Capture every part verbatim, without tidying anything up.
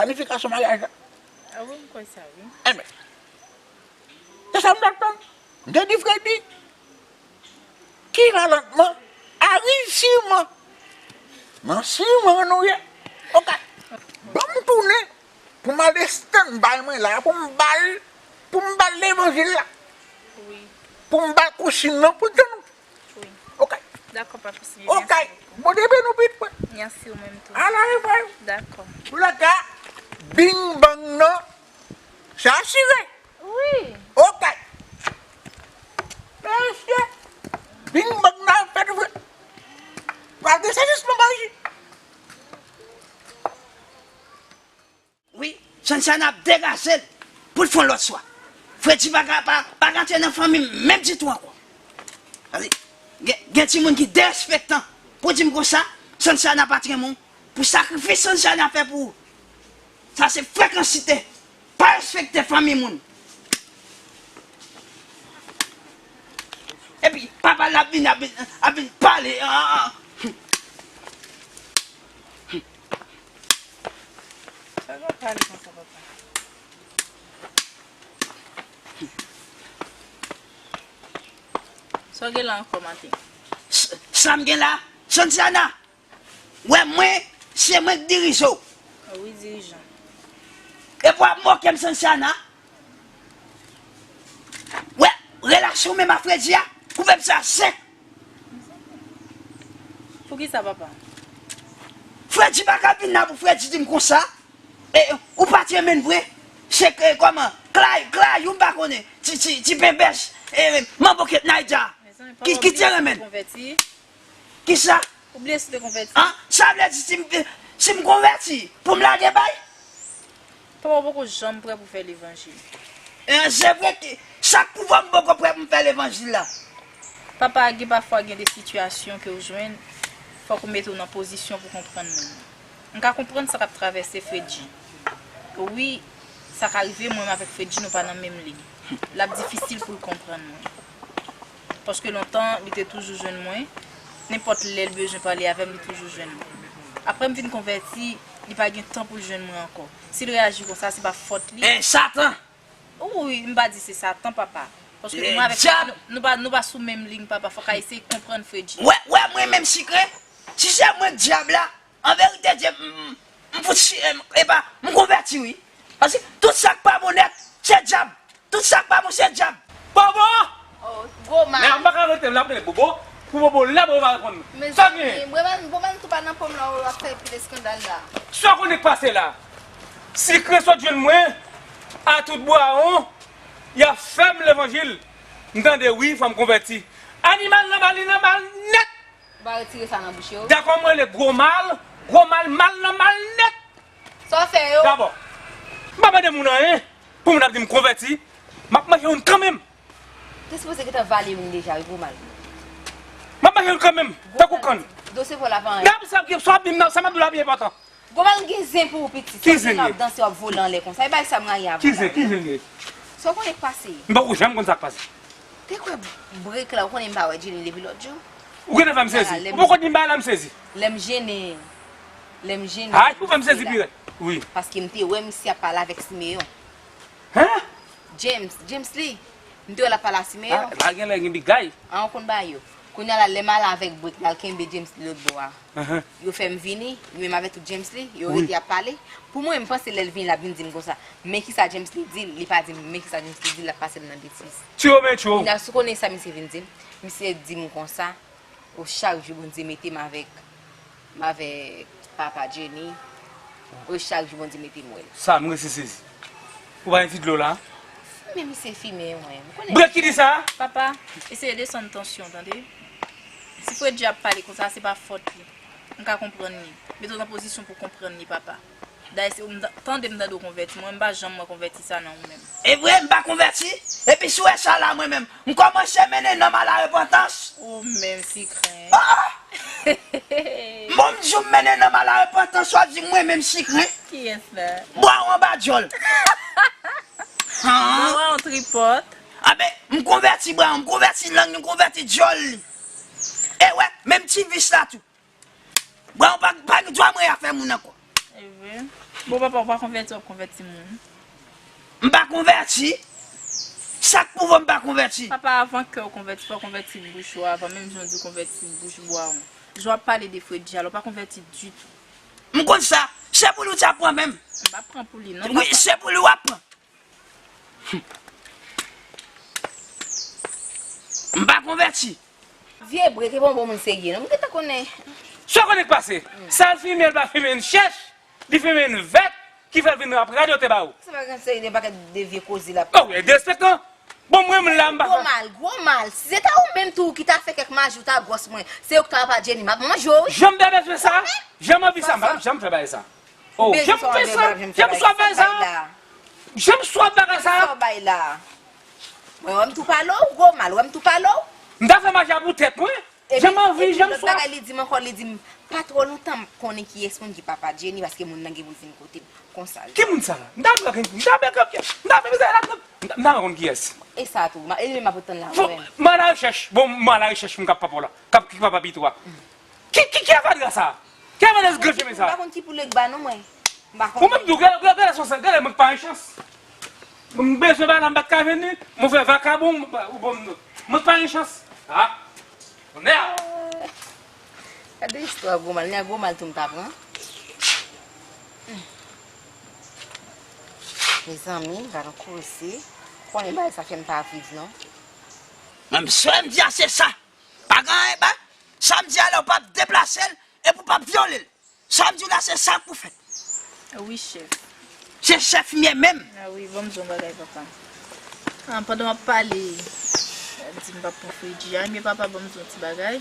Planifikasyon maryaj la. A wi, m kwè sa, wi. Enben, se sa m t ap tann. M te di Fredi, ki lalantman, ariv siman. Nan siman nou ye. Oke. Ban m tounen pou m al estann bay mwen la, pou m ba l, pou m ba l levanjil la. Wi. Pou m ba l konsign nan pou l tann. Wi. Oke. Dakò, pa posib. Oke. Bondye beni w, pitit mwen. Mèsi, ou menm tou. Ala, e frè. Dakò. Pou lè ka, bing bang nan, se asire. Wi. Oke. Mesye, bing bang nan fèt vre. Pral gen sezisman pa isit. Wi, Santiana ap degaje l pou l fè yon lòt chwa. Fredi pa ka, pa, pa ka antre nan fanmi m menm ditou ankò. Gade, gen, gen timoun ki derespektan pou di m konsa, Santiana pa t renmen w. Pou sakrifis Santiana fè pou ou. Sa se frekansite. Pa respekte fanmi moun. Epi, papa l ap vin, ap vin, ap vin pale. Ah, ah. Sa w ap pale konsa, papa? Sa w gen la ankò, maten? S-, sa m gen la? Santiana! Wè mwen, se mwen k dirije w. Wi, dirijan. Epi w ap moke m, Santiana? Wè, relasyon w menm ak Fredi a, koupe m sa sèk. Poukisa, papa? Fredi pa ka vin la pou Fredi di m konsa. E, ou pa t renmen l vre? Se ke, kòman? Klay, Klay, ou m pa konnen. Ti, ti, ti penbèch, e, manbo kèt Naija. Ki, ki te renmen l? Kisa? Ou bliye si w te konvèti? An? Sa vle di si m, si m konvèti, pou m lage bay? Papa, ou poko janm prè pou fè levanjil. E, se vre ki, sa k pwouve m poko prè pou m fè levanjil la. Papa, gen pafwa gen de sitiyasyon ke w jwenn, fòk ou mete w nan pozisyon pou konprann moun. M ka konprann sa k ap travèse Fredji. Wi, sa ka rive, mwen menm avèk Fredji, nou pa nan menm liy. L ap difisil pou l konprann mwen. Paske lontan, li te toujou jwenn mwen. Nenpòt lè l bezwen pale avè m, li toujou jwenn mwen. Apre m vin konvèti, li pa gen tan pou l jwenn mwen ankò. Si l reyaji konsa, se pa fòt li. E Satan! Wi, m pa di se Satan, papa. Paske mwen avèk Satan, nou, nou pa, nou pa sou menm liy, papa. Fòk a eseye konprann Fredji. Wè, wè, mwen menm sikre, si se mwen k dyab la, an verite, Dye, m, m, m fout si, e, epa, m konvèti, wi. Paske tout sa k pa bon nèt, se dyab. Tout sa k pa bon, se dyab. Bobo! Oh, gwo mal. Men m pa ka rete, m ap rele Bobo. Pou Bobo la, Bobo pa reponn. Sa gen? Mezanmi, Bobo, Bobo tou pa nan pòm la, w ap fè pil eskandal la. Sa w konnen k pase la? Sikre sot jwenn mwen, a tout bwawon, y ap fè m levanjil. M tande wi, fò m konvèti. Animal nan mal, li nan mal nèt. Ou pa retire sa nan bouch yo? Dakò, mwen rele gwo mal, gwo mal, mal nan mal nèt. Sa w fè yo? Dabò, m pa mande moun anyen, pou moun ap di m konvèti, m ap manje youn kanmenm. Te sipoze gentan vale youn deja, wi, gwo mal. M ap manje youn kanmenm, tankou kann. Dosye vòl la pa anyen. Gad sa, sa w ap di m nan, sa m ap di w la pi enpòtan. Gwo mal gen zen pou ou, pitit. Ki zen li ye? W ap danse, w ap vole anlè konsa. E bay sa m rayi avè w la. Ki zen, ki zen li ye? Sa w konnen k pase? M poko janm konn sa k pase. Te kwè brek la, ou konnen m pa wè Jenny depi lòt jou. Ou gentan fè m sezi. Ou poko di m bagay la, m sezi. Lè m jennen, lè m jennen. Ay, ou fè m sezi pi rèd. Wi. Paske m te wè misye ap pale avèk Simeyon. Hein? James, James li. M te wè l ap pale a Simeyon. Ah, la genlè gen bigay. Ah, ou konn bagay yo. Kounye a la, lè m ale avèk brek la, l kenbe James li lòt bò a. Ahan. Yo fè m vini, li menm avèk tout James li, yo rete ap pale. Pou mwen, m panse lè l vini, l ap vin di m konsa, men kisa James li di l, li pa di m, men kisa James li di l, l ap pase m nan betiz. Tchou, men tchou. Kounye a, si w konnen sa misye vin di m, misye di m konsa, o, chak jou Bondye mete m avèk, m avèk papa Jenny, o, chak jou Bondye mete m wè l. Sa, m resi sezi. Ou pa gen ti dlo la? Men misye fimen, mwen. M konnen. Brek ki di sa? Papa, eseye desann tansyon, tande? Si Fredji ap pale konsa, se pa fòt li. M ka konprann li. Mete w nan pozisyon pou konprann li, papa. Dayè, si w m ta-, tande m tande w konvèti, mwen, m pa janm wè konvèti sa nan ou menm. E vre, m pa konvèti? Epi si w wè sa la, mwen menm, m kòmanse mennen nonm a larepantans. Ou menm, sikren. Ah! Bon, m di w m mennen nonm a larepantans, w ap di mwen menm sikren. Kiyès la? Bwa w anba djòl. Ah! Bwa w tripòt. Anben, m konvèti bwa w, m konvèti lang li, m konvèti djòl li. E wè, menm ti vis la tou. Bwa w pa, pa gen dwa mwen afè moun ankò. E vre. Bon, papa, ou pa konvèti, w ap konvèti moun. M pa konvèti? Sa k pwouve m pa konvèti? Papa, avan kè w konvèti, fò w konvèti bouch ou avan, menm jan w di w konvèti bouch bwawon. Jan w ap pale de Fredji a la, ou pa konvèti ditou. M konn sa. Se pou li w t ap pran menm. M p ap pran pou li, non, wi, papa. Se pou li w ap pran. M pa konvèti. Vye bre, ke bon bon moun serye, non? M gentan konnen. Sa w konnen k pase? Sa l fimen, l pa fimen n chèch, li fimen n vèt, ki fè l vin ap radote ba ou. Sa pa gen serye, de pakèt de vye koze l ap. Oh, e derespektan. Bon, mwen, m la, m pa fè. Gwo mal, gwo mal. Si se ta ou menm tou ki ta fè kèk maji ou ta gwòs mwen, se ou ki ta pa Jenny, m ap manje w, wi. Jan m ta bezwen sa, jan m anvi sa, m pa janm fè bagay sa. Oh, jan m fè sa, jan m swa bagay sa. Jan m swa bagay sa. Sa w bay la? Mwen, wè m tou pale w, gwo mal, wè m tou pale w. M ta fè maji a pou tèt mwen. Jan m anvi, jan m swa. Epi lòt bagay li di m ankò, li di m, pa twò lontan m konnen kiyès moun ki papa Jenny, paske moun nan gen pou l vin kote m. Konsa l ye. Ki moun sa la? M ta pran, m ta pran, m ta pran, m ta pran kiyès. E sa tou, m a, e m ap tann la, mwen. M a la rechèch, bon, m a la rechèch moun k ap papa w la, k ap, ki papa pitit ou a. Ki, ki, ki avadra sa? Ki avadra grenn chemen sa? M pa konn ki pou Legba non, mwen. M pa konn. Ou menm tou, gade, gade, gade son sèl, gade mwen k pa gen chans. M bezwen bagay la, m pa t ka vini, mwen fè vakabon, ou ban m, mwen k pa gen chans. Ah, tonnè! Gade istwa gwo mal, ni a gwo mal tou m ta pran. Mezanmi, gade yon koze. Konnen bagay sa fè m pa viv non. Menm sa m di a se sa. Pa gen anyen, ba. Sa m di a la, ou p ap deplase l, epi ou p ap vyole l. Sa m di w la, se sa k pou fèt. Wi, chèf. Se chèf m ye menm. Ah wi, ban m di w yon bagay, papa. Ah, pandan w ap pale, di m p ap pran Fredji a, ebyen, papa, ban m di w yon ti bagay.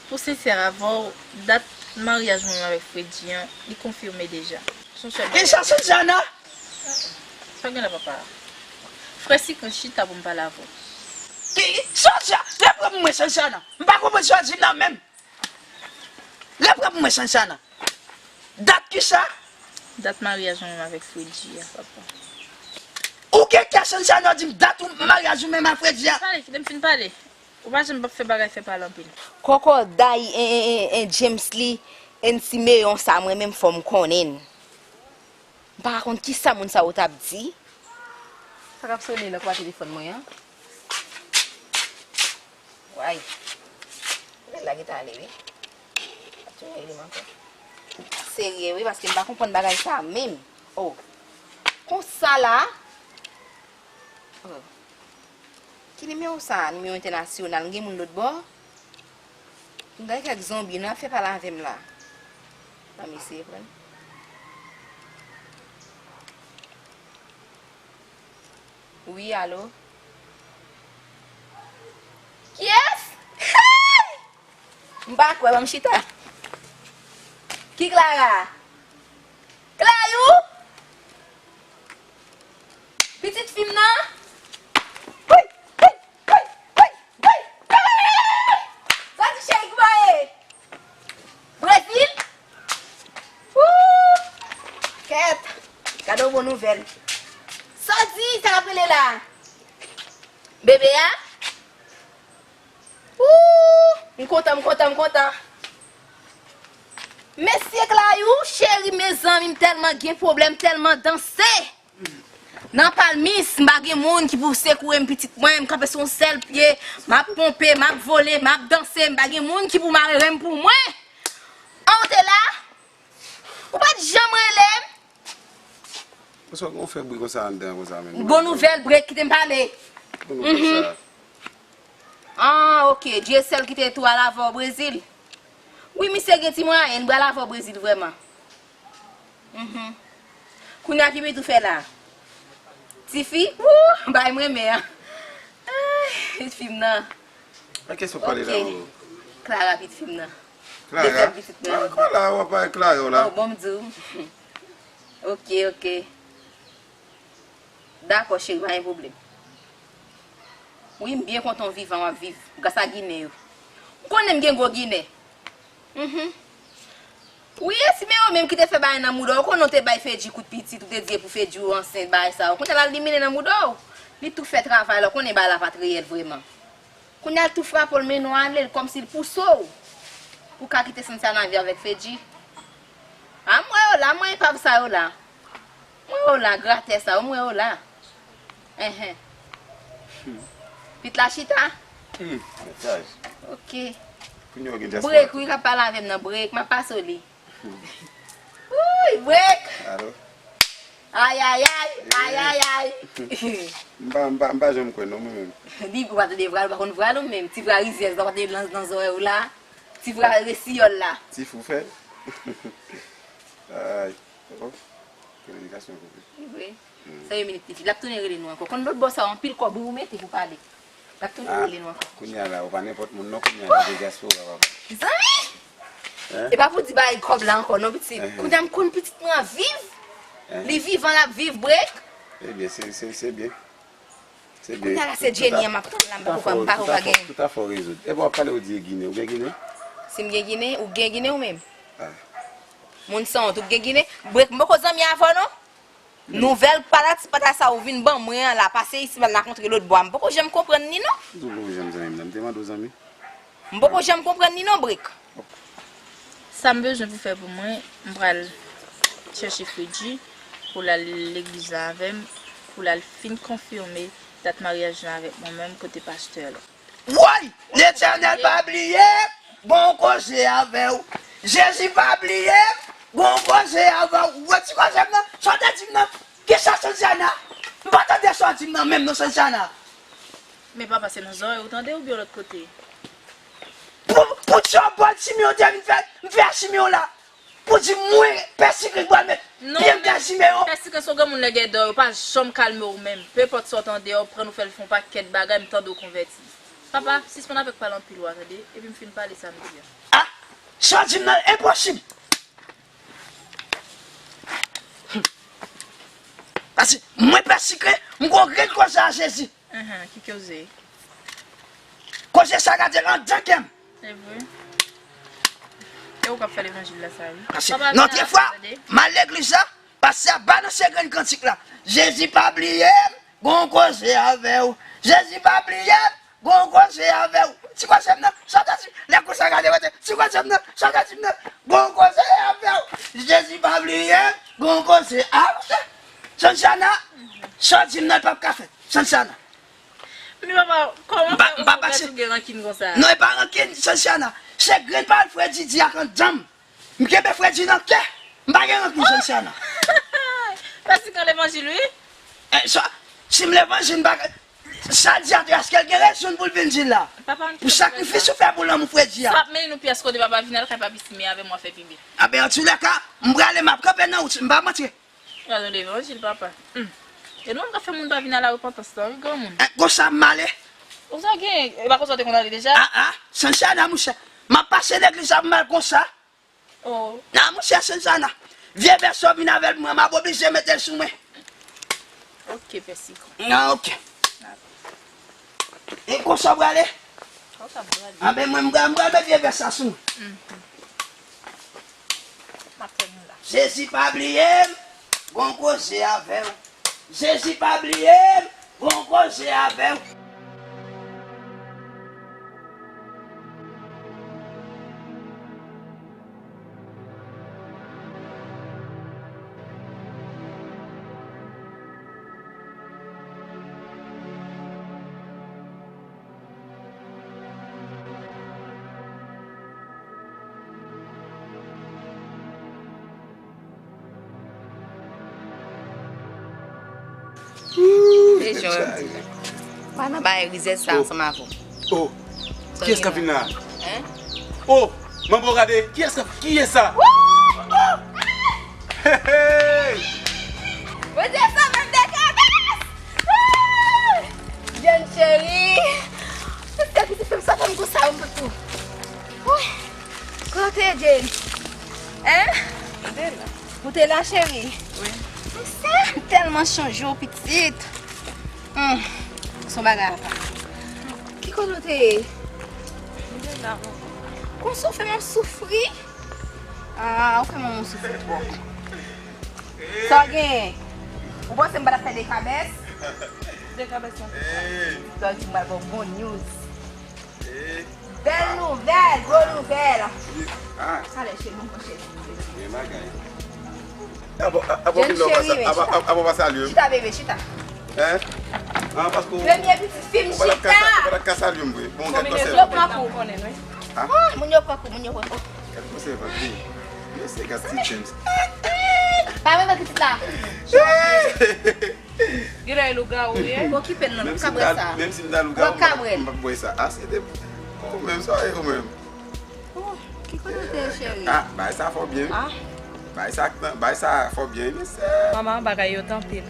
Pou sensè avè w, dat maryaj mwen avèk Fredji an, li konfime deja. Son sèl bagay. E sa, Sanjana? Sa gen la, papa? Frè Sikren chita pou m pale avè w. Ki, Sanjana? Reprann mwen, Sanjana. M pa konprann sa w di m nan menm. Reprann pou mwen, Sanjana. Dat kisa? Dat maryaj mwen menm avèk Fredji a, papa. Ou gen kè, Sanjana, di m dat ou maryaj ou menm ak Fredji a? Pale, kite m fin pale. Ou pa janm p ap fè bagay fè pale anpil. Kòkòday en, en, en, en James li, en Simeyon sa, mwen menm fò m konnen. M pa konn kisa moun sa yo t ap di. Sa k ap sone nan kwa telefòn mwen an? Way. Lè la gentan ale, wi. Ap tou rele m ankò. Serye, wi, paske m pa konprann bagay sa menm. Oh. Konsa la. Oh. Ki nimewo sa a? Nimewo entènasyonal. M gen moun lòt bò? M gade kèk zonbi, nou ap fè pale avè m la. Ban m eseye pran. Wi, alo? Kiyès? Hey! M pa kwè, ban m chita. Ki Clara? Clayou? Pitit fi m nan? Woy! Woy! Woy! Woy! Woy! Woy! Sa di cheri kouman ye? Brezil? Woo! Kèt! Gade yon bon nouvèl. Sa di, sa l ap rele la? Bebe a? Woo! M kontan, m kontan, m kontan. Mesye Clayou, cheri, mezanmi, m tèlman gen pwoblèm, tèlman danse. Nan Palmis, m pa gen moun ki pou sekoure m, pitit mwen, m kanpe sou yon sèl pye, m ap ponpe, m ap vole, m ap danse, m pa gen moun ki pou mare m pou mwen. An, ou te la? Ou pa t janm rele m? Kòman w fè bri konsa anndan konsa menm? Bon nouvèl, Brek, kite m pale. Bon nouvèl sa. Ah, ok, Dyesèl ki te tou al avè w Brezil? Wi, misye gen ti mwayen, li pral avè w Brezil vrèman. Mhm. Kounye a ki Pitou fè la? Tifi? Woo! Bay mwen men an. Ay, pitit fi m nan. Nan kesyon pale la, ok. Clara, pitit fi m nan. Clara? Defèt pitit mwen. Ankò la, w ap pale Clara w la. Oh, bon, m di w. Ok, ok. Dakò, cheri, pa gen pwoblèm. Wi, m byen kontan w vivan, w ap viv. Gras a Ginen yo. M konnen m gen gwo Ginen. Mhm. Wi, e Simeyon menm ki te fè bagay nan mouda w, ou konnen w te bay Fedji kout pitit, ou te di e pou Fedji ou ansent, bagay sa yo. Kounye a l al liminen nan mouda w. Li tou fè travay la, ou konnen bagay la pa t reyèl vrèman. Kounye a l tou frape w, l mennen w ale, l kòmsi l pouse w pou w ka kite Santiana viv avèk Fedji. A m wè yo La, mwen epav sa yo la. Mwen yo la, gratè sa yo, mwen yo la. Enhen. Pit la chita? Hmm, mesaj. Ok. Kounye yo gen dyaspora. Brek, wi, k ap pale avè m nan, Brek, m ap pase w li. Uy, Brek! Alo? Ayayay, ayayay. M pa, m pa, m pa janm kwè non mwen menm. Li, ou pa tande vral, ou pa konn vral ou menm. Ti vral rizyèz la, ou pa tande nan, nan zòrèy ou la. Ti vral resiyòl la. Ti fou fè. Ay. Oh. Kominikasyon koupe. Li vre. Sa yon minit, tifi. L ap tounen rele nou ankò. Konn lòt bò sa, anpil kòb wi ou mete pou pale. L ap tounen rele nou ankò. Kounye a la, ou pa nenpòt moun non, kounye a la, ou dyaspora, papa. Zanmi! E pa pou di bagay kòb la ankò non, pitit. Kounye a m konn pitit mwen ap viv. Li vivan, l ap viv, Brek. Ebyen, se, se, se byen. Se byen. Kounye a la, se Jenny an m ap tann la, m poko kwè, m poko pa gen. Tout afè w rezoud. Epi w ap pale, ou di e Ginen. Ou gen Ginen? Si m gen Ginen, ou gen Ginen ou menm? Ah. Moun sanwont, ou gen Ginen? Brek, m poko zanmi avè w non. Nouvèl pala ti pata sa ou vin ban mwen an la, pase isi m al rakontre lòt bò a. M poko janm konprann li non. M tou poko janm zanmi m nan. M te mande w zanmi. M poko janm konprann li non, Brek. Sa m bezwen pou fè pou mwen, m pral chèche Fredji pou l al legliz la avè m, pou l al fin konfime dat maryaj lan avèk mwen menm kote pastè la. Woy! Letènèl pa bliye m, gon koze avè w. Jezi pa bliye m, gon koze avè w. Ou wè ti koze m nan? Sa w te di m nan? Kisa Santiana? M pa tande sa w di m nan menm non Santiana. Men papa, se nan zòrèy ou tande oubyen yon lòt kote? Pou, pou ti yon bòl Simeon te vin fè, m fè a Simeon la. Pou di mwen, pèsikren k pral met pye m nan Simeon. Pèsikren se yon granmoun lè gen dò, yo pa janm kalme w menm. Penpòt sa w tande, yo pran nou fè l fè yon pakèt bagay, m tande w konvèti. Papa, sispann avèk pale anpil wa, tande, epi m fin pale sa m di a. Ah! Sa w di m nan enposib. Paske mwen pèsikren, m gon grenn koze a Jezi. Ahan, ki koze? Koze sa gade l anndan kè m. Se vre. E ou k ap fè levanjil la sa wi. Paske nan de fwa, m al legliz la, pastè a balanse grenn kantik la. Jezi pa bliye m, gon koze avè w. Jezi pa bliye m, gon koze avè w. Ti koze m nan, sa w ta di, lè konsa gade kote, ti koze m nan, sa w ta di m nan, gon koze avè w. Jezi pa bliye m, gon koze avè w. Santiana, sa w di m nan p ap ka fèt. Santiana. Men papa, kòman fè ou konprann ou gen rankin konsa? Non, e pa rankin, Santiana. Se grenn pawòl Fredi di ak anndan m. M kenbe Fredi nan kè. M pa gen rankin, Santiana. Pèsikren levanjil wi. Si m levanjil, m pa gen. Sa l di a, èske l gen rezon pou l vin di l la? Pou sakrifis ou fè pou lanmou Fredi a. Sa ap mennen nou pyès kote papa vin al kay papi Simeon avè m w a fè pi byen. Anben, antoulèka, m prale, m ap kanpe nan wout, m p ap antre. Gade yon levanjil, papa. Hmm. E nou menm k ap fè moun pa vin a la repantans la, wi, granmoun. Eh, konsa m ale. Konsa w gen, e pa konsa w te konn ale deja? Ah, ah, Santiana, monchè. M ap pase legliz la pou m al konsa. Oh. Nan, monchè, Santiana. Vye vès sa w vin avè l pou mwen, m ap oblije mete l sou mwen. Ok, pèsikon. Nan, ok. E konsa w prale? Anben mwen m pral met vye vès sa sou mwen. Jezi pa bliye m, gon koze avè w. Jezi pa bliye m, gon koze avè w. Mwen nan bagay rizèz sa ansanm avè w. Oh, kiyès k ap vin la? Oh, manbo gade, kiyès k ap, kiyès sa? Hey, hey! Bondye sove m de kabès! Jèn cheri! Mesye, pitit fè m sa fè m konsa, m pou tou. Kote Jane? Hein? Ou te la, cheri? Wi. Mesye, m tèlman chonje w, pitit. Hmm. Se yon bagay apa. Ki kote w te ye? M te la, wi. Konsa w fè m ap soufri? Ah, ou fè manman w soufri twòp. Sa w genyen? Ou panse m pa t ap fè de kabès? De kabès nan. Sa w di m pral ba w bon news. Bèl nouvèl, gwo nouvèl. Talè cheri, m pran chèz. Gen bagay. Apa, apa, Jenn cheri, men chita. Apa, apa, apa, salye. Chita, bebe, chita. Hein? Ah, paske ou, premye pitit fi m, ou pa t ka sa-, chita. Ou pa t ka salye m vre. Bon, gad konsèy. Yo pran kou. Ah? Ah, moun yo pran kou, moun yo pran kou. Gad konsèy, papi. Mesye, gad ti James. Pa menm pitit la. Genlè e lougawou ye. Okipe l non, m ka bwè sa. Menm si m ta lougawou, m p ap bwè sa. Ah, se de, ou menm, sa e ou menm. Oh, ki kote w te ye, cheri? Ah, bay sa fò byen. Ah. Bay sa, bay sa fò byen, mesye. Manman, bagay yo t anpil.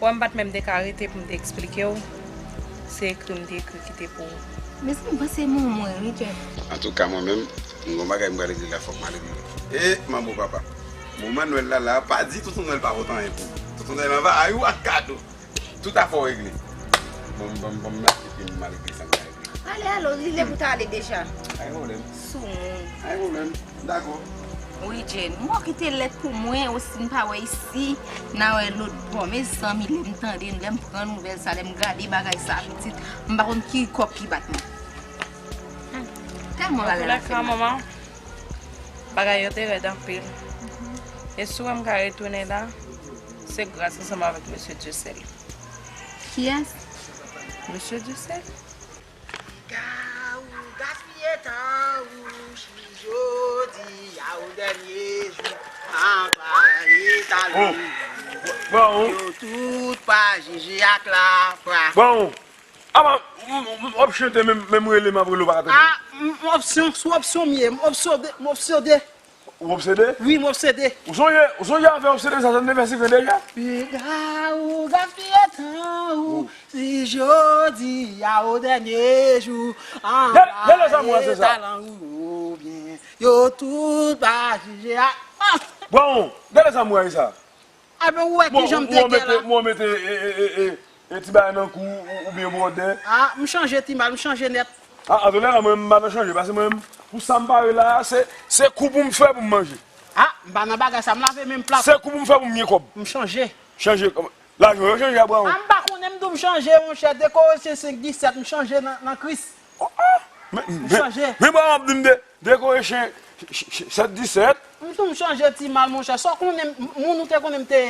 Wè, m pa t menm te ka rete pou m te eksplike w. Se ekri m te ekri kite pou ou. Mezanmi, m panse moun mwen, wi, Jeff. Antouka, mwen menm, m gon bagay m pral regle la, fòk m al regle. E, manbo papa, moman Nwèl la, la, pa di Tonton Nwèl pa pote anyen pou ou. Tonton Nwèl anba ay ou ak kado. Tout afè w regle. Bon, bon, bon, m lage epi m al regle sa m ka regle. Ale, ale, li lè pou ta ale deja. Ay, pwoblèm. Soumoun. Ay, pwoblèm. Dakò. Wi, Jane. Mwen kite lèt pou mwen, osi n pa wè isi, n a wè lòt bò. Mezanmi, lè m tande, lè m pran nouvèl sa, lè m gade bagay sa, pitit, m pa konn ki kòk ki bat mwen. Tèlman bagay la fè m mal. Manman, bagay yo te rèd anpil. E si w wè m ka retounen la, se gras ansanm avèk mesye Dyesèl. Kiyès? Mesye Dyesèl. Ka ou gaspiye tan ou, si jodi a ou dènye jou, anvayi talon. Bon. Yo tout pa jije ak lafwa. Bon. Apa, m, m, m, w ap chante, menm, menm rele m ap rele w pa ka tande. Ah, m, m opsyon, sou opsyon m ye, m opsyode, m opsyode. Ou obsede? Wi, m obsede. Ou sonje, ou sonje afè obsede sa, sa n te fè Sifen deja? Piga ou gaspiye tan ou, si jodi a ou dènye jou, anvayi talan ou, oubyen yo tout pa jije a. Ah! Bon, gade sa m wè sa. Enben, ou wè kijan m te gen la. Mwen mete, e, e, e, e, e ti bagay nan kou ou, oubyen bwòdè. Ah, m chanje ti mal, m chanje nèt. Ah, antoulèka, mwen, m pa nan chanje, paske mwen, pou sa m pare la, se, se kou pou m fè pou m manje. Ah, m pa nan bagay sa, m lave men m plat. Se kou pou m fè pou m gen kòb. M chanje. Chanje, lajan yo chanje a Brawon. Ah, m pa konnen, m tou m chanje, monchè, dekore se senk disèt, m chanje nan, nan Kris. Oh, oh. Men, men, men Brawon ap di m de, dekore chen, ch-, ch-, sèt disèt. M tou m chanje ti mal, monchè. Sa w konnen, m, moun ou te konnen m te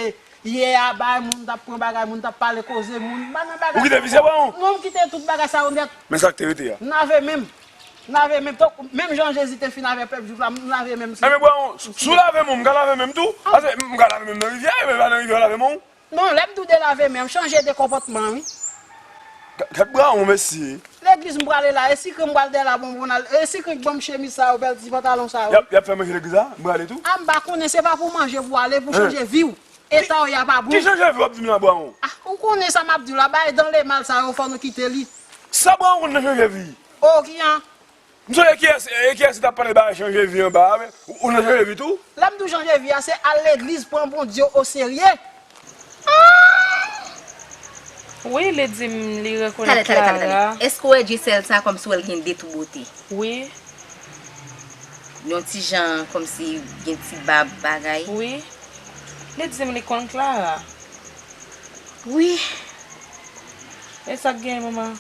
ye a, bay moun, t ap pran bagay moun, t ap pale koze moun. M pa nan bagay sa. Ou kite vizye Brawon? Non, m kite tout bagay sa yo nèt. Men sa k te rete a? M lave men m. M lave men m. Tonk, menm jan Jezi te fin avè pèp Jwif la, m lave men m. Enben Brawon, si w lave men w, m ka lave men m tou. Paske m ka lave men m nan rivyè, men pa nan rivyè w lave men w. Non, lè m di w de lave men, m chanje de konpòtman, wi. Gad, gad Brawon, mesye. Legliz m prale la, e sikren m pral dèyè la, bonbon al, e sikren k ban m chemiz sa yo, bèl ti pantalon sa yo. Y ap, y ap fè manje legliz la? M prale tou? A, m pa konnen, se pa pou manje pou ale, pou chanje vi w. Eta w ye a pa bon. Ki chanje vi w ap di m la, Brawon? A, ou konnen sa m ap di w la, bay dan le mal sa yo, fò nou kite li. Sa Brawon konn nan chanje vi? O, ki an? M sonje kiyès, e, kiyès ki t ap pale bagay chanje vi anba a, men ou, ou nan chanje vi tou? Lè m di w chanje vi a, se al legliz, pran Bondye oserye. Wi, li di m li rekonèt Clara. Talè, talè, talè, talè. Èske w wè Dyesèl sa kòmsi w wè l gen de tou bote? Wi. Yon ti jan kòmsi gen ti bab bagay? Wi. Li di m li konn Clara. Wi. E sa k gen, manman?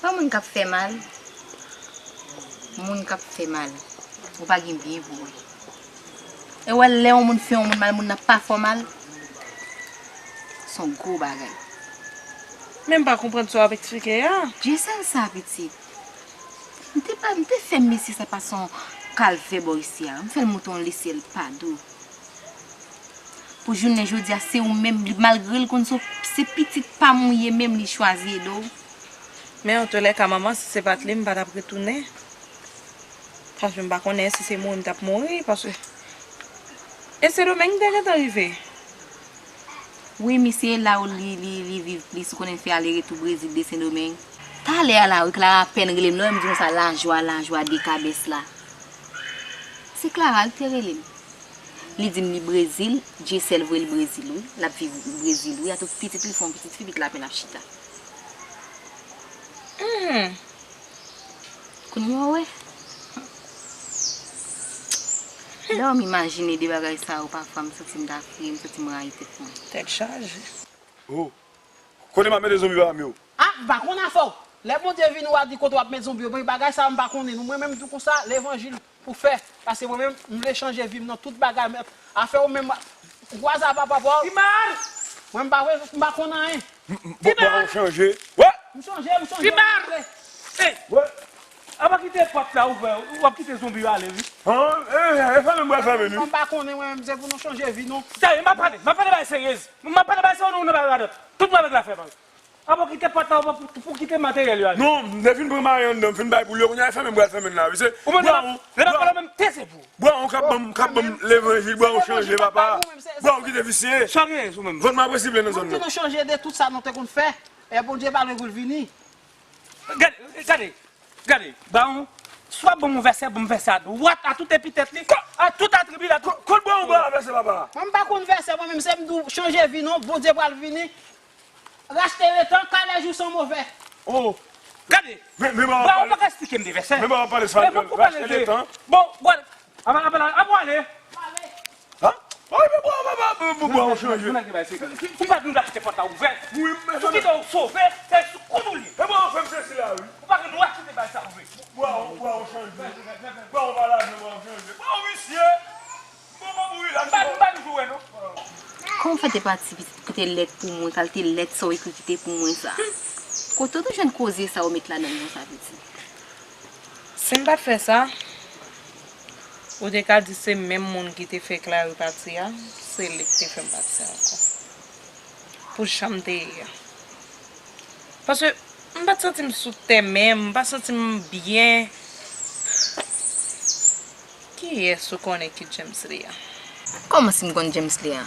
Pa moun k ap fè mal. Moun k ap fè mal. Ou pa gen byen pou wè. E w wè lè yon moun fè yon moun mal, moun nan pa fè w mal. Se yon gwo bagay. Men m pa konprann sa w ap eksplike a. Dyesèl sa, pitit. M te pa, m te fè mesye sa pase yon kalvè bò isi a. M fè l monte yon lesyèl pa dou. Pou jounen jodi a, se ou menm, li, malgre l konn se, se pitit pa m ou ye, menm li chwazi ede w. Men antoulèka, manman, si se pa t li, m pa t ap retounen. Paske m pa konnen si se mouri m t ap mouri, paske e Sendomeng m te gentan rive. Wi, misye la ou li, li, li viv plis, ou konnen l fè ale retou Brezil de Sendomeng. Talè a la, wi, Clara apèn rele m, lè w wè m di konsa, lajwa, lajwa, dekabès la. Se Clara l te rele m. Li di m li Brezil, Dyesèl voye l Brezil, wi. L ap viv Brezil, wi. Atou pitit li fè yon pitit fi, pitit la apèn ap chita. Hmm. Kounye a w wè. Lè m imajine de bagay sa yo, pafwa m santi m ta kriye, m santi m rayi tèt mwen. Tèt chaje. Oh. Kote m ap mete zonbi pa m yo? A, m pa konn afè w. Lè Bondye vini, w a di kote w ap met zonbi yo. Bon, bagay sa yo, m pa konnen. Nou, mwen menm, m tou konsa, levanjil. pou fè. Paske mwen menm, m vle chanje vi m nan tout bagay. Men afè ou menm, ou kwaze a papa pa w. Mwen m pa vle, m pa konn anyen. M, m, bon, bon, ou chanje. Wè! M chanje, m chanje. Wè! Apa kite pòt la ouvè, w ap kite zonbi yo ale, wi. An, e, e, fèmen, m pral fèmen, wi. Mwen m pa konnen, mwen menm, se pou nou chanje vi nou. Tande, m ap pale, m ap pale bagay seryez. M ap pale bagay seryez, nou nan bagay radòt. Tout mwen avèk lafè, pa. Apa w kite pòt la ouvè pou, pou kite materyèl yo ale. Non, m te fin pran mari anndan, m fin bay pou l yo, kounye a fèmen, m pral fèmen la, wi, se. Ou mande non, lè m ap pale w menm, teze pou ou. Bwa, ou k ap ban m, k ap ban m levanjil, bwa, ou chanje, papa. Bwa, ou kite visye. Sa w gen sou menm? Vòt mwen apresivle nan zòn nan. Mwen te nou chanje de tout sa nou te konn fè. E Bondye pa lwen pou l vini. Gade, gade, gade, Bawon, swa ban m yon vèsè, ban m vèsè a dwat, a tout epitèt li, a tout atribi l, a tout. Kot Bawon ba vèsè, papa? Mwen m pa konn vèsè, mwen menm se m di w chanje vi non, Bondye pral vini. Rachte letan, kalè jou san move. Oh. Gade, men, men Bawon pa ka esplike m de vèsè. Men Bawon pale sa, rachte letan. Bon, gade, apa, apa, apa w ale? Ha? Ay, men bwa, bwa, bwa, bwa, bwa, ou chanje. Ou pa di nou achte pòt la ouvè. Wi, men ou kite w sove, se sou kont ou li. E bwa, ou fè m sezi la, wi. Ou pa gen dwa kite bagay sa ouvè. Bwa, bwa, ou chanje. Bwa, ou pa lajan, bwa, ou chanje. Bwa, ou visye. Bwa, bwa, ou rilaks. M pa, m pa toujou wè, non. Kòman w fè te pati pitit, kite lèt pou mwen, kalite lèt sa w ekri kite pou mwen sa? Kote w te jwenn koze sa w met ladan l konsa, pitit? Si m pa t fè sa, ou te ka di se menm moun ki te fè Clary pati a, se li ki te fè m pati ankò. Pou jan m te ye a. Paske m pa t santi m sou tè menm, m pa santi m byen. Kiyès ou konnen ki James li a? Kòman si m konn James li a?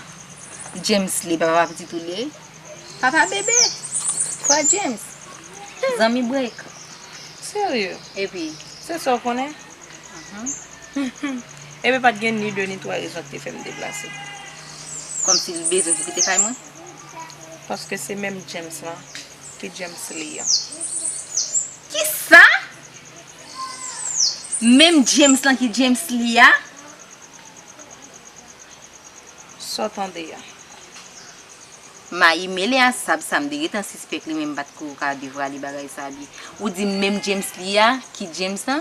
James li papa pitit ou li ye? Papa bebe, frè James, zanmi Break. Serye? Epi? Se sa w konnen? Epi pa t gen ni de ni twa rezon ki te fè m deplase. Kòmsi l bezwen pou kite kay mwen? Paske se menm James lan ki James li a. Kisa? Menm James lan ki James li a? Sa w tande a? Mayi mele a sab sa, m te gentan sispèk li, men m pa t ko ka devrale bagay sa byen. Ou di m menm James li a, ki James lan?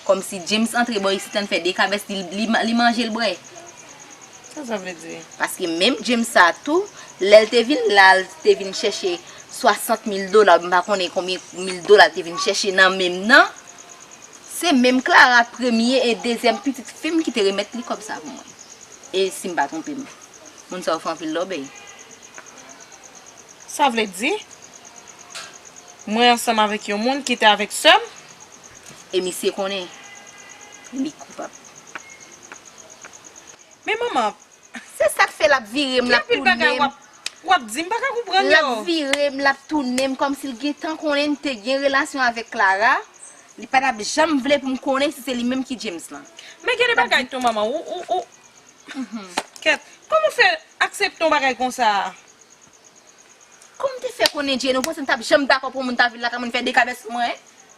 Kòmsi James antre bò isit la, l fè de kabès, li, li, li manje, l bwè. Sa sa vle di? Paske menm James sa tou, lè l te vin la, l te vin chèche swasant mil dola, m pa konnen konbyen mil dola l te vin chèche nan menm nan, se menm Clara premye e dezyèm pitit fi m ki te remèt li kòb sa pou mwen. E si m pa twonpe m, moun sa yo fè anpil lòbèy. Sa vle di, mwen ansanm avèk yon moun ki te avèk sè m? E misye konnen li koupab. Men manman, se sa k fè l ap vire m, l ap tounen m. W ap di, m pa ka konprann yo. L ap vire m, l ap tounen m, kòmsi l gentan konnen m te gen relasyon avèk Clara. Li pa t ap janm vle pou m konnen si se li menm ki James lan. Men gen de bagay tou, manman, ou, ou, ou. Kèt, kòman w fè aksepte yon bagay konsa? Kòman m te fè konnen, Jane, ou panse m t ap janm dakò pou moun ta vin lakay mwen fè de kabès pou mwen?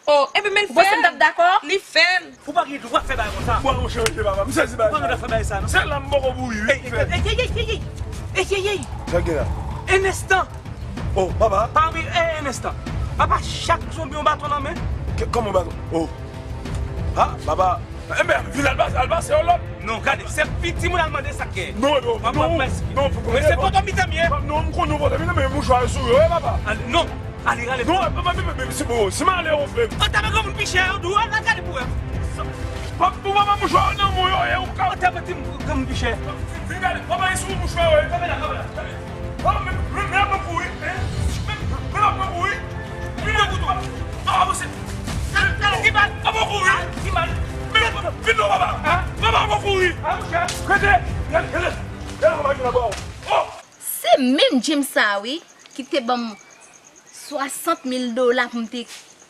Oh, epi men l fè l. Ou panse m t ap dakò? Li fè l. Ou pa gen dwa fè bagay konsa. Bwa, ou chanje, papa. M sezi bagay sa. Ou pa gen dwa fè bagay sa, non. Se la m poko bouri, wi. Ey, ey, ey, ey, ey, ey. Ey, ey, ey. Sa gen la? En instant. Oh, papa. Pa anvi, ey, en instant. Papa, chak zonbi yon baton nan men. Kòman baton? Oh. Ha, papa. Enben, vin al pase, al pase yon lòt. Non, gade, se piti moun al mande sa k gen. Non, non, non, non, men se poto mitan m ye. Non, m konn nou poto mitan, men mouchwa sou yo, wi, papa. Ale, non, ale, ale. Non, papa, men, men, men, si, bon, si m ale, ou fè. An, tape granmoun pi chè, ou dwe al gade pou wè. Papa, pou papa mouchwa nan mou yo, e ou ka. An, tape ti granmoun pi chè. Vin gade, papa, e sou mouchwa, wi. Tape la, tape la, tape la. Oh, men, men, men ap pran kou, wi. Men, men ap pran kou, wi. Vin pran kou tou. Papa, avanse. Gade, gade, ki mal. Ap pran kou, wi. Ki mal. Men, vin non, papa. Papa, ap pran kou, wi. Rete. Gade, gade. Gade, papa, ki nan bò. Oh. Se menm James sa, wi, ki te ban m swasant mil dola pou m te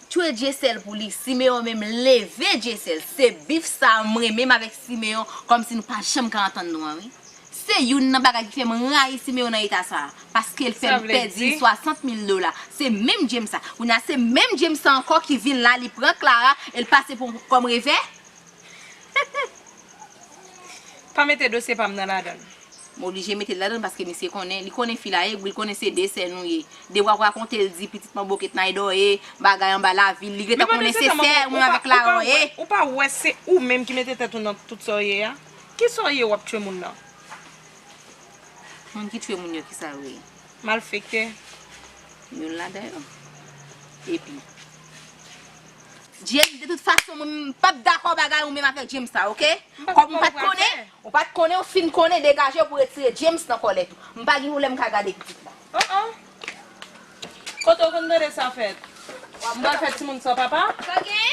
tchwe Dyesèl pou li. Simeon menm leve Dyesèl. Se bif sa a m renmen m avèk Simeon, kòmsi nou pa janm ka antann nou an, wi. Se youn nan bagay ki fè m rayi Simeon nan eta sa a, paske l fè m pèdi swasant mil dola. Se menm James sa. Kounye a, se menm James sa ankò ki vin la, li pran Clara, e l pase pou, kòm revè. Pa mete dosye pa m nan ladan l. M oblije mete l ladan paske misye konnen, li konnen fi la ye, li konnen se de sè nou ye. De w ap rakonte l di pitit mwen bokèt nan Edò ye, bagay anba lavi l, li gentan konnen se sè mwen avèk Laron ye. Ou pa wè se ou menm ki mete tèt ou nan tout sa w ye a? Kisa w ye w ap tchwe moun nan? Moun ki tchwe moun yo, kisa yo ye? Malfektè. Youn ladan yo. Epi, James, de tout fason, mwen m p ap dakò bagay ou menm avèk James sa, oke? Kòm ou pa t konnen, ou pa t konnen, ou fin konnen, degaje w pou retire James nan kòlèt ou. M pa gen pwoblèm ka gade pitit la. Oh, oh. Kote w konn tande sa fèt? M pral fè timoun san papa?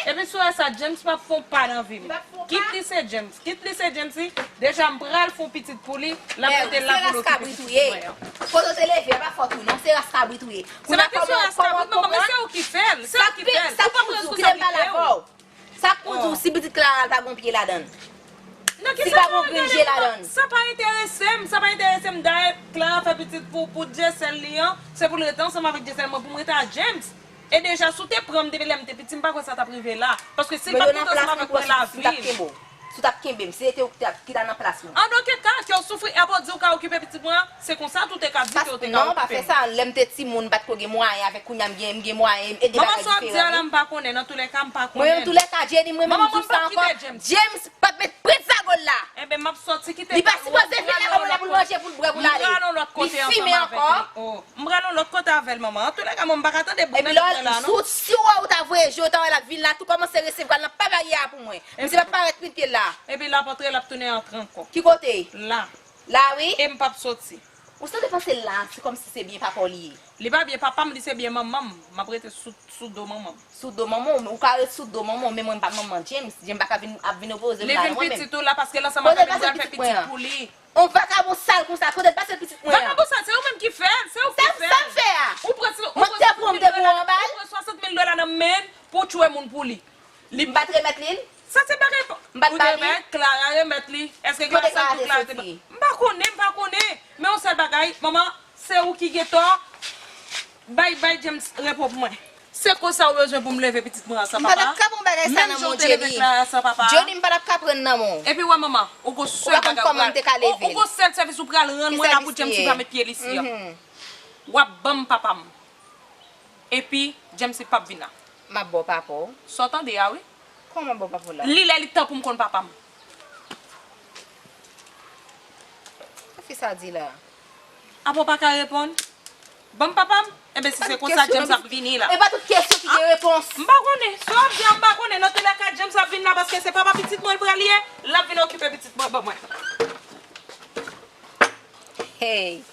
Epi sou sa, James p ap fè yon pa nan vi m. Kit li se James. Kit li se James, wi. Deja, m pral fè yon pitit pou li. L ap rete la pou l okipe pitit mwen an. Kote w te leve a pa fòt ou non, se ras kabrit ou ye. Se pa kesyon ras kabrit, manman, men se ou ki fè l. Se ou ki fè l. Ou pa pran responsabilite w. Sa k pou di w si pitit Clara pa gon pye ladan l? Si pa gon grenn je ladan l? Sa pa enterese m, sa pa enterese m. Dayè, Clara fè pitit pou, pou dyesèl li an, se pou l rete ansanm avèk dyesèl mwen, pou m rete a James. E deja, si w te pran m depi lè m te piti, m pa kwè sa t ap rive la. Paske si l pa t rete ansanm avèk mwen lavi l. Si w t ap kenbe m, si se te ou ki ta nan plas mwen. An okenn ka, ke w soufri, apre w di w ka okipe pitit mwen an, se konsa tou te ka di ke w te ka okipe m. Non, pa fè sa. Lè m te timoun, m pa t ko gen mwayen, avèk kounye a m gen, m gen mwayen, m ede bagay diferan wi. Manman, sa w ap di a la, m pa konnen. Nan toulèka, m pa konnen. Mwen, nan toulèka, Jenny, mwen menm m di w sa ankò, James p ap met pred sa gòl la. Enben, m ap sòti kite. Li pa sipoze vin la kòm la pou l manje, pou l bwè, pou l ale. Li fimen ankò. M pral yon lòt kote avè l, manman. Antoulèka, mwen, m pa ka tande bri nan lòt mwen la, non. Epi lè, si w wè ou ta voye je w, ou ta wè l ap vin la, tou kòmanse resevwa l nan pa baryè a pou mwen. Misye p ap parèt met pye l la. Epi l ap antre, l ap tounen antre ankò. Ki kote? La. La, wi. E m p ap soti. Ou santi panse l la, se kòmsi se byen papa w li ye. Li pa byen papa m, li se byen manman m. M ap rete sou, sou do manman m. Sou do manman w, ou ka ret sou do manman w, men mwen m pa manman James. James pa ka vin, ap vin opoze m la, non, mwen menm. Li vin pitit ou la, paske l ansanm avè m, m pral fè pitit pou li. On vakabon sal konsa, kote l pase pitit mwen an? Vakabon sal, se ou menm ki fè l, se ou ki fè l. Sa m fè a? Ou pran, ou pran swasant mil dola, ou pran swasant mil dola nan men l pou w tchwe moun pou li. Li m pa t remèt li l? Sa se bagay pa. M pa t ba li? Ou remèt, Clara remèt li. Èske Clara sa tou Clara te ba? M pa konnen, m pa konnen. Men yon sèl bagay, manman, se ou ki gen tò. Bay, bay James repo pou mwen. Se konsa ou bezwen pou m leve pitit mwen an san papa? M pa t ap ka pran bagay sa nan men w, Jenny. Jenny, m pa t ap ka pran nan men w. Epi wè manman, ou gon sèl bagay ou pral, ou gon sèl sèvis ou pral rann mwen la pou James li pa met pye l isi an. W ap ban m papa m. Epi James li p ap vin la. M ap ba w papa w. Sa w tande a wi. Kòman ba w papa w la? Li lè li tan pou m konn papa m. Sa fi sa di la? Apa w pa ka reponn? Ban m papa m? Enben, si se konsa, James ap vini la. E pa tout kesyon ki gen repons. M pa konnen. Sa w ap di a, m pa konnen. Nan toulèka, James ap vin la paske se papa pitit mwen l pral ye. L ap vin okipe pitit mwen ban mwen. Hey!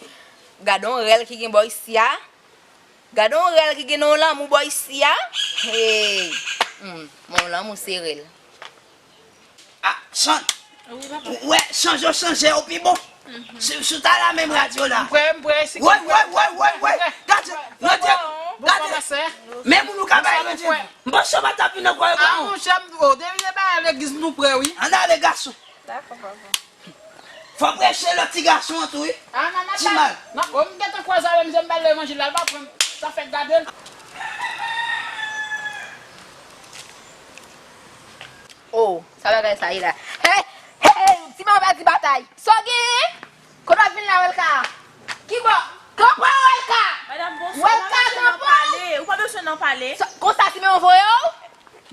Gade yon rèl ki gen bò isi a. Gade yon rèl ki gen nan yon lanmou bò isi a. Hey! Hmm, yon lanmou se rèl. Ah, chan... Ou wè, chanje w chanje, ou pi bon. Si, si w ta la menm radyo la. M prè, m prè, si... Woy, woy, woy, woy, woy. Gade, gade, gade. Men moun ou ka bay, gade. M panse w pa t ap vin nan kwè, non. Ah, monchè, m, oh, depi se bagay legliz nou prè, wi. Ann ale, gason. Dakò, papa. Fò preche lòt ti gason an tou, wi. Ah, non, non, ti mal. Non, oh, m gentan kwaze avè misye, m ba l levanjil la, l pa pran. Sa fèk gade l. Oh, sa bagay sa ye la. Hey, hey, ti manman pa di batay. Sa w genyen? Kote w ap vin la, Welka? Ki bò? Kanpe, Welka! Madam, bonswa. Welka, kanpe! M ap bezwen nan pale. Ou pa bezwen nan pale. Sa, konsa, Simeon voye w?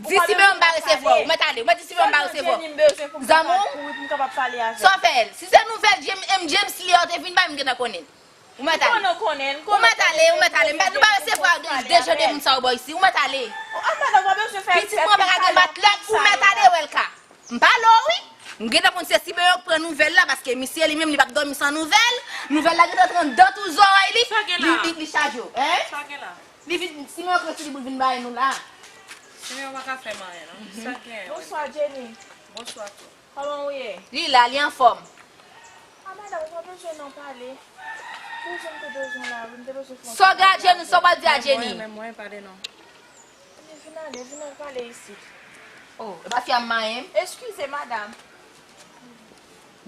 Di Simeon m pa resevwa w. Ou mèt ale. Ou mèt di Simeon m pa resevwa w. Zanmi w? Sa w fè l? Si se nouvèl James, M James li an te vin bay, m gentan konnen l. Ou mèt ale. Ou mèt ale, ou mèt ale. M pa, nou pa resevwa de, de jan de moun sa yo bò isi. Ou mèt ale. Pitit mwen pa ka gen matlòt, ou mèt ale, Welka. M pale w, wi. M gentan konn se Simeon k pran nouvèl la, paske misye li menm, li p ap dòmi san nouvèl. Nouvèl la gentan rantre anndan tou zòrèy li. Li, li, li chaje w, en? Li vin, Simeon k rete li pou l vin bay nou la. Simeon pa ka fè m anyen, non. Sa k genyen, wi. Bonswa, Jenny. Bonswa tou. Kòman w ye? Li la, li anfòm. Ah, madanm, ou pa bezwen nan pale. Bezwen m te bezwen la, wi, m te bezwen fè yon... Sa w gen a Jenny, sa w pral di a Jenny? Men mwen, men mwen, pale non. Vin ale, vin al pale isit. Oh, e pa fi a m manyen m? Eskize, madanm.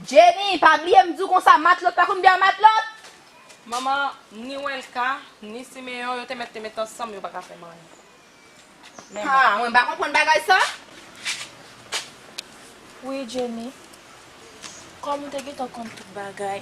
Jenny, pa bliye m di w konsa, matlòt pa konn byen matlòt. Manman, ni Welka, ni Simeon, yo te mèt te met ansanm, yo pa ka fè m anyen. Ha, mwen pa konprann bagay sa. Wi, Jenny. Kòm ou te gentan konn tout bagay,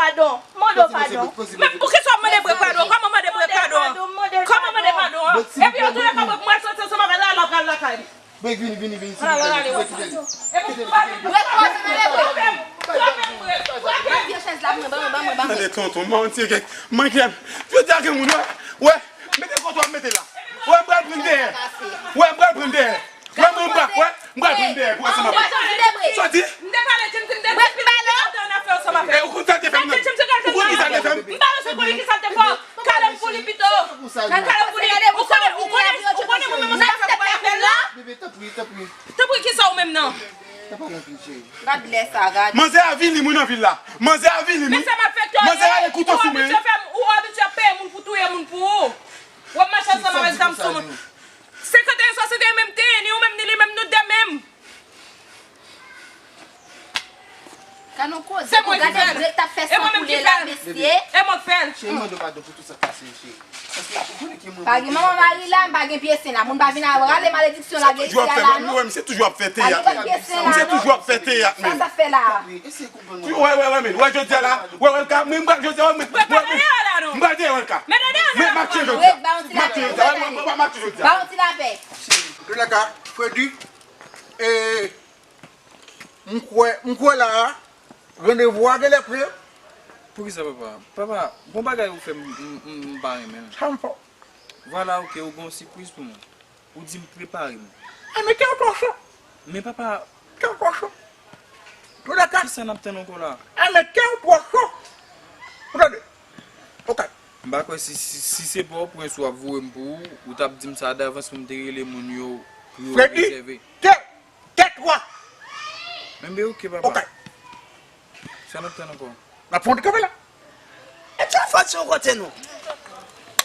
padon. Mande w padon. Men poukisa w mande Brek padon? Kòman mande Brek padon? Kòman mande padon? Epi an tou lè sa Brek mwen soti ansanm avè l la, l ap pral lakay li. Brek, vini, vini, vini, silvouplè. Brek, poze nan men Brek. Pran vye chèz la, ban mwen, ban mwen, ban mwen. Tande tonton, mwen ti kèk. Mwen ki jodi a gen moun, wè. Wè, mete kontwòl, mete la. Wè, m pral pran dèyè. Wè, m pral pran dèyè. Wè, mwen, m pral, wè, m pral pran dèyè pou ansanm avè. Soti. M te pale, Jim, m te di, Brek, m pale. Ou konn sa l te fè m nan? Ou konn ki sa l te fè m? M pa bezwen konnen ki sa l te fè w. Kale m pou li pito. Kale m pou li. Ou konnen, ou konnen, ou konnen mwen menm sa fè pou afè la? Bebe, tanpri, tanpri. Tanpri kisa ou menm nan? Tanpri anpil, cheri. Gad lè sa, gad. Manzè avili mwen nan vil la. Manzè avili mwen. Men sa m ap fè tande. Manzè ale kouto sou mwen. Ou abitye fè m, ou abitye peye moun pou touye moun pou ou. W ap mache ansanm avèk zam sou mwen. Senkanteyen swasanteyen menm te ni ou menm ni li menm nou de menm. Ka nou koze pou gade Brek t ap fè san koule la, mesye. E mwen k fè l. Cheri, mande w padon pou tout sa k pase yo, cheri. Pa gen manman mari la, m pa gen pye sen la. Moun pa vin a rale malediksyon la gen isi a la non. Se toujou ap fè teyat menm. Se toujou ap fè teyat menm. Sa sa fè la? Wè, wè, wè, men. Wè, jodi a la. Wè, wè, ka, men, jodi a, wè, men. M pral dèyè wè, ka. Men, m ap tiye jodi a. M ap tiye jodi a. Wè, m ap tiye jodi a. Ba yon ti lapè. Fredi, e, m kwè, m kwè la a, randevou a genlè pre. Poukisa, papa? Papa, gon bagay ou fè m, m, m, m pa renmen l. Sa m fè w? Vwala, oke, ou gon sipriz pou mwen. Ou di m prepare m. Enben, kè w twò cho. Men papa. Kè w twò cho. Toulèka. Kisa n ap tann ankò la? Enben, kè w twò cho. Ou tande? Oke. M pa kwè si, si, si se Pòtoprens ou ap voye m pou ou, ou t ap di m sa davans pou m te rele moun yo, pou yo rezève. Fredi, kè, kè w twò. Enben, oke, papa. Oke. Sa n ap tann ankò? N ap fè yon ti kanpe la. E ti fòt se yon kote nou.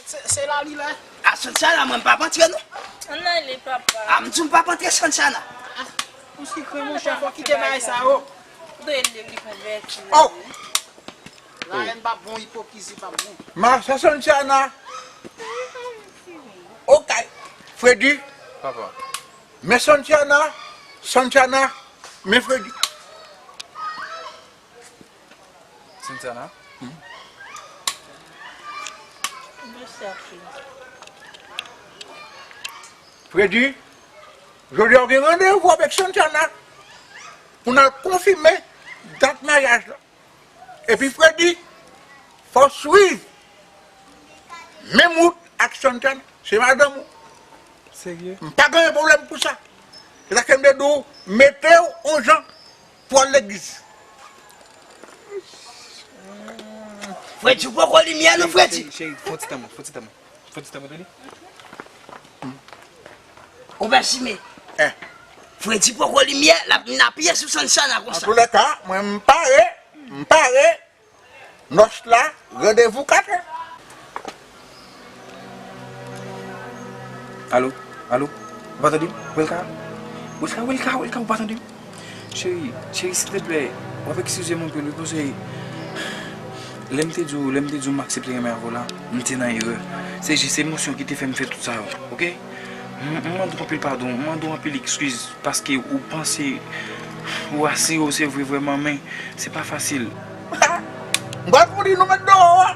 Se, se la li la. A Santiana, mwen m p ap antre non. Ann ale, papa. A m di w m p ap antre Santiana. Ou sikre monchè, fò kite bagay sa yo. Ou dwe leve li konvèti. Oh! La haine pa bon, ipokrizi pa bon. Mache Santiana. Ok. Fredi. Papa. Men Santiana, Santiana, men Fredi. Santiana? Fredi, jodi a w gen randevou avèk Santiana pou n al konfime dat maryaj la. Epi Fredi, fò w swiv menm wout ak Santiana, se madanm ou. Serye? M pa gen pwoblèm pou sa. Se sa k fè m te di w, mete w yon jan pou w al legliz. Fredi, ou poko limyè non, Fredi. Cheri, cheri, fè yon ti tan, fè yon ti tan. Fè ti tanmen tande. Ou pèsime. Eh. Fredi poko limyè, l ap vin apiye sou Santiana konsa. Antoulèka, mwen m pare, m pare. Nòs la, randevou katè. Alo, alo, ou pa tande m? Welka? Welka, Welka, Welka, ou pa tande m? Cheri, cheri, silteplè, w ap eskize m anpil, wi, paske lè m te di w, lè m te di w m aksepte renmen avè w la, m te nan erè. Se jis emosyon ki te fè m fè tout sa yo, oke? M, m mande w anpil padon, m mande w anpil eskiz, paske ou panse, ou asire w se vre vrèman, men se pa fasil. M pral kouri nou met deyò a.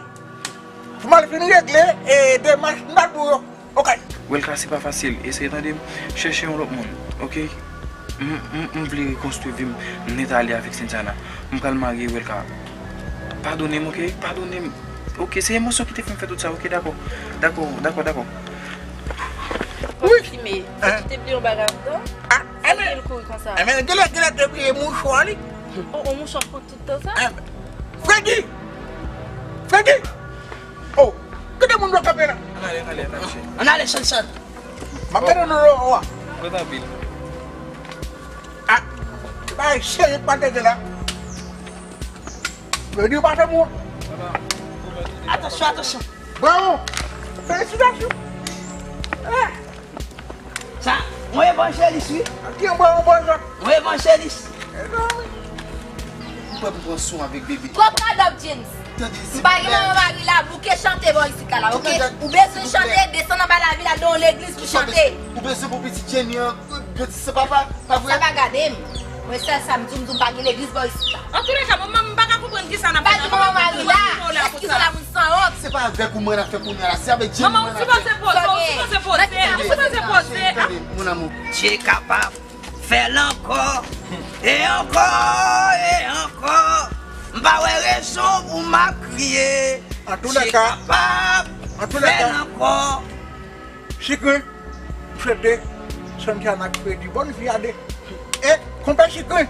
Pou m al fin regle, e, demach n a pou yo. Ok. Welka, se pa fasil. Eseye tande m. Chèche yon lòt moun. Ok? M, m, m vle rekonstwi vi m nèt ale avèk Santiana. M pral marye, Welka. Padone m, ok? Padone m. Ok, se emosyon ki te fè m fè tout sa, ok? Dakò. Dakò, dakò, dakò. Wi. Fòk ti me. Fòk ti te bliye yon bagay anndan. Ah, sa fè l kouri konsa. Enben, genlè, genlè te bliye mouchwa li. Oh, yon mouchwa pou tout tan sa? Enben, Fredi! Fredi! Oh, kite moun yo kanpe la. Ann ale, ann ale, ann ale, cheri. Ann ale, Santiana. M ap gade nou yo, wa. Mwen anpil. Ah, se pa serye k pa teke la. Fredi, ou pa fè mou. Atansyon, atansyon. Bravo! Felisitasyon! Eh! Sa, yon evanjelis, wi. Ki yon bon, yon bon zòt? Yon evanjelis. E non, wi. M pran, m pran son avèk bebe. Twòp radòt, James. M pa gen manman mari la, bouke chante bò isit la, la, ok? Ou bezwen chante, desann anba lavil, al nan yon legliz pou chante. Ou bezwen pou pitit Jenny an, grandisan papa, pa vre? Sa pa gade m. Mwen sèl sa m di w, m di w m pa gen legliz bò isit la. Antoulèka, manman m pa ka konprann kisa n ap fè la. Pa gen manman mari la. Èske w la moun sanwont? Se pa avèk ou mwen ap fè kounye a la, se avèk Jenny mwen ap fè. Manman, ou sipoze poze, ou sipoze poze, ou sipoze poze. Tande, tande, mon amour. Dye kapab fè l ankò, e ankò, e ankò. M pa wè rezon pou m ap kriye. Dye kapab fè l ankò. Chikrin, m swete Santiana ak Fredi bòn vi a de. E, konpè Chikrin,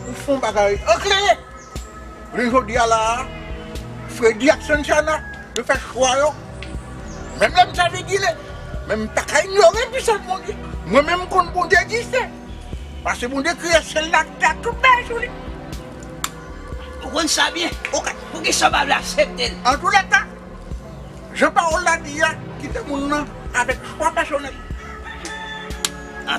ou fè yon bagay anklere. Jounen jodi a la a, Fredi ak Santiana, yo fè chwa yo. Menm lè m sa vigile, men m pa ka inyore pisans Bondye. Mwen menm m konn Bondye egziste. Paske Bondye kreye syèl la ak tè a, tout bagay sou li. Ou konn sa byen. Ok. Poukisa w pa vle aksepte l? Antoulèka, jan pawòl la di a, kite moun nan avèk chwa pèsonèl.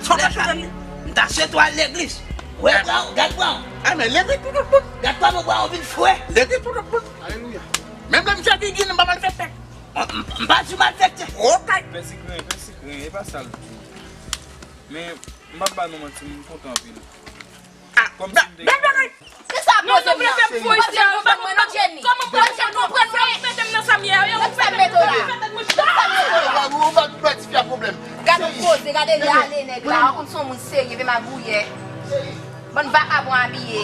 Chwa pèsonèl li. M ta swete w al legliz. Wè bra w, gad bra w. Amèn. Legliz pou tout moun. Gad kòman bra w vin fre. Legliz pou tout moun. Alelouya. Menm lè m sèvi Ginen, m pa malfektè. M pa di malfektè. Ok. Pèsi grenn, pèsi grenn, e pa sa l di. Men, m p ap ba nou manti, m kontan anpil. Ah, kòmsi m te bèl bagay. Kisa ap poze m nan? Poze m nan, non, Jenny. Kòman poze m nan? Mete m nan sa m ye a, yo. Gad sa m mete w la. Gad sa m mete w la. Ou pa, ou pa, ou pa ti fi a pwoblèm. Gade w poze, gade lè ale nèg la. Ou konn se yon moun serye, vye magouyè. Bann vakabon abiye.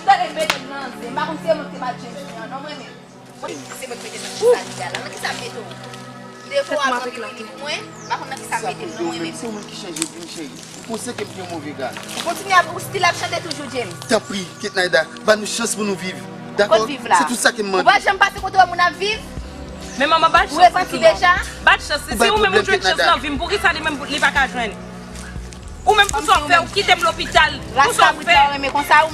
Gade mete m nan zen. M pa konn se mwen ki te bat Jenny an, non, mwen menm. Mwen se mwen ki mete nan sa li a la. Nan kisa m mete w? M te fè w al pran pipipi pou mwen? M pa konn nan kisa m mete w non, mwen menm. Se ou menm ki chanje vin cheri. Ou konsyan ke m te yon move gad. Ou kontinye ap, ou still ap chante toujou, James. Tanpri, Ketnayda, ba nou chans pou nou viv. Dakò? Kot viv la? Se tout sa ke m mande. Ou pa janm pase kote wè moun ap viv? Men manman, ba chans. Ou repanti deja? Ba chans. Si ou menm ou jwenn chans nan vi m, poukisa li menm li pa ka jwenn? Ou menm pou sa w fè, ou kite m lopital. Pou sa w fè.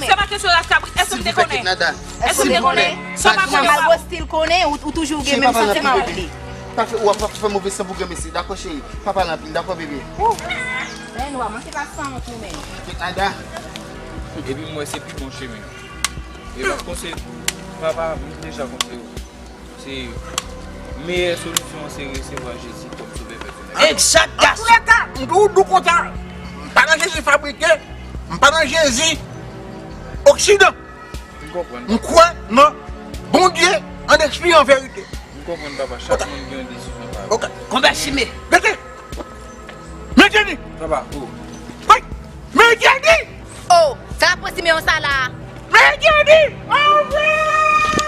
Se pa kesyon ras kabrit. Èske m te konnen? Èske m te konnen? Sa w pa konnen. Manman Rostil konnen, ou, ou toujou gen menm santiman pou li. Pa fè, w ap fè move san pou granmesi. Dakò, cheri. Pa pale anpil, dakò, bebe? Men nou a manke pa sanwont nou menm. Ada. Epi m wè se pi bon chemen. E lòt konsèy, papa, m deja konseye w. Se meyè solisyon an se resevwa Jezi kòm sovè pèsonèl. Egzaktasyon. Antoulèka, m tou dou konsa. M pa nan Jezi fabrike, m pa nan Jezi oksidan. M konprann. M kwè nan Bondye an espri an verite. M konprann, papa, chak moun gen yon desizyon pa yo. Ok. Konbè chime. Rete. Men Jenny! Papa, oh. Hey! Men Jenny! Oh, sa k ap pran Simeon sa la? Men Jenny! Oh,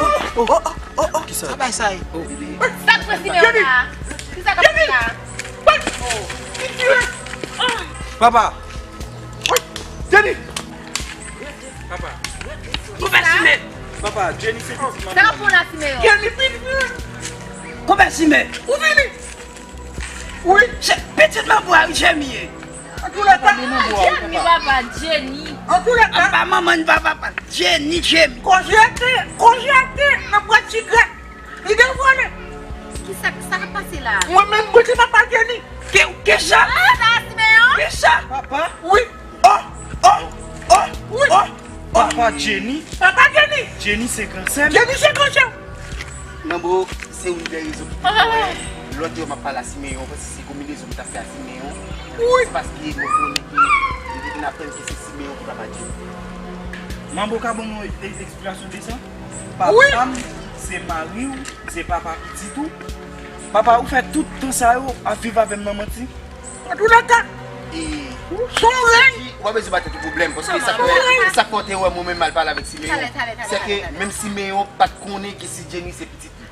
oh, oh, oh, oh, oh. Kisa? Sa bay sa ye? Oh, bebe. Sa k pran Simeon la? Kisa k ap pran la? Oh. Papa. Jenny! Papa. Konbè chime. Papa, Jenny se pitit manmi. Sa k ap pran la Simeon? Jenny pitit. Konbè chime. Ou vini? Wi. Se pitit manbo a wi Jemi ye. Antoulèka. Jemi papa, Jenny. Antoulèka. An pa manman n pa papa. Jenny, Jemi. Koze ate, koze ate nan pwèt sigrèt. Li devwale. Kisa, sa k ap pase la? Mwen menm mwen se papa Jenny. Ke, ke sa? Sa Simeon? Ke sa? Papa. Wi. Oh, oh, oh, wi. Oh, oh. Papa Jenny. Papa Jenny. Jenny se gran sè m. Jenny se gran sè m. Manbo, se youn dè rezon ki fè lòt yo m ap pale a Simeon, paske se konbinezon m t ap fè a Simeon. Wi. Se paske mwen konnen ke li te vin aprann ke se Simeon ki papa Jenny. Manbo ka ban mwen e-, eksplikasyon de sa? Wi. Papa m se mari w, se papa pitit ou. Papa, ou fè tout tan sa yo ap viv avè m nan manti? Antoulèka, e, son rèy. Ou pa bezwen ba tèt ou pwoblèm, paske sa k fè, sa k fè w te wè mwen menm m al pale avèk Simeon. Se ke menm Simeon pa t konnen ke si Jenny se pitit li.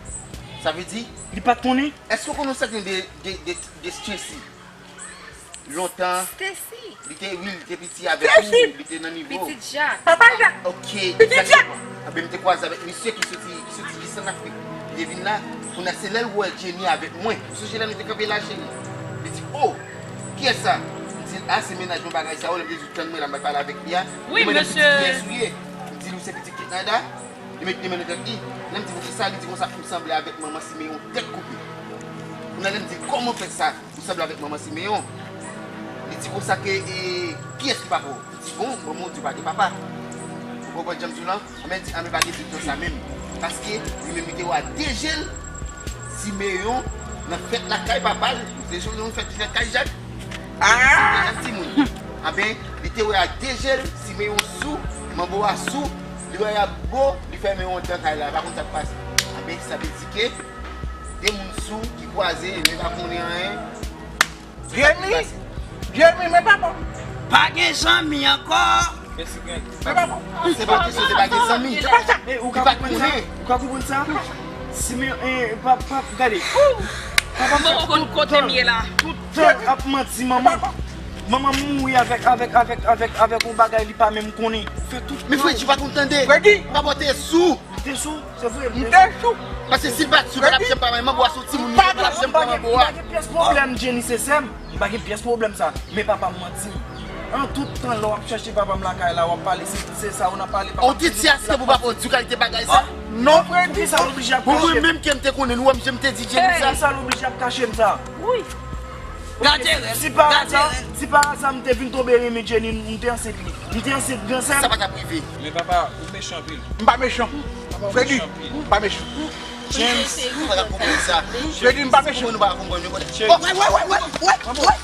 Sa vle di? Li pa t konnen? Èske w konnen yon sèten de, de, de, de Stacy? Lontan, Stacy. Li te, wi, li te piti avèk ou, li te nan nivo w. Pitit Jak. Papa Jak. Ok, pitit Jak. Egzakteman. Anben, m te kwaze avèk misye ki soti, ki soti jis ann Afrik. Li te vin la, kounye a se lè l wè Jenny avèk mwen. Ou sonje lè nou te kanpe la, cheri? Li di, "Oh, kiyès sa?" M di, "Ah, se mennaj mwen, bagay sa yo." Lè m te di, "Tann mwen la, m pral pale avèk li a." Wi, mesye. Li mande m pitit kiyès ou ye. M di l, "Ou se pitit Ketnayda?" Li met li men nan tèt li. Lè m di, "Poukisa?" Li di konsa, "M sanble avèk manman Simeon tèt koupe." Kounye a lè m di l, "Kòman fè sa?" Ou sanble avèk manman Simeon. Li di konsa ke, e, kiyès ki papa w? Li di, "Bon, manman w di w pa gen papa." Ou konprann jan m di w lan? Anben, li di, "Anben, pa gen dout nan sa menm." Paske li menm li te wè a de je l Simeon nan fèt lakay papa l. Se jou nou fèt lakay Jak. Ah! Simeon timoun. Anben, li te wè a de je l Simeon sou, manbo a sou, li wè y ap bo, li fèmen yon dan kay la, pa konn sa k pase. Anben, sa vle di ke de moun sou ki kwaze, men pa konnen anyen. Jemi, Jemi, men papa. Pa gen zanmi ankò. Men papa. Se pa kesyon, se pa gen zanmi. Se pa sa. Ou ka konprann sa? Ou ka konprann sa? Si men, eh, pa, pa, gade. Papa m fè tout tan, tout tan ap manti manman. Manman m mouri avèk, avèk, avèk, avèk, avèk yon bagay li pa menm konnen. Fè tout tan. Men Fredi pa konn tande. Fredi. Papa te sou. Li te sou, se vre, li te sou. Paske si l pa t sou, l pa t ap janm pale, manbo a se yon timoun li ye, l pa t ap janm pale manbo a. M pa gen pyès pwoblèm, Jenny se sè m. M pa gen pyès pwoblèm sa. Men papa m manti m. An tout tan, lè w ap chèche papa m lakay la, w ap pale, se, se sa w nan pale, papa m. Ou di ti aste pou papa w di kalite bagay sa? Non, frè, poukisa l oblije ap kache m? Mwen menm ke m te konnen l, ou wè m jan m te di Jenny sa? Poukisa l oblije ap kache m sa? Wi. Gade rèl, si pa aza, si pa aza m te vin tonbe renmen Jenny, m te ansent li. M te ansent gran sè m. Sa pa t ap rive. Men papa, ou mechan anpil. M pa mechan. Papa, ou mechan anpil. Fredi, m pa mechan. James, ou pa ka konprann sa. Fredi, m pa peche. Ou pa ka konprann yo. Wè, wè, wè, wè, wè, wè.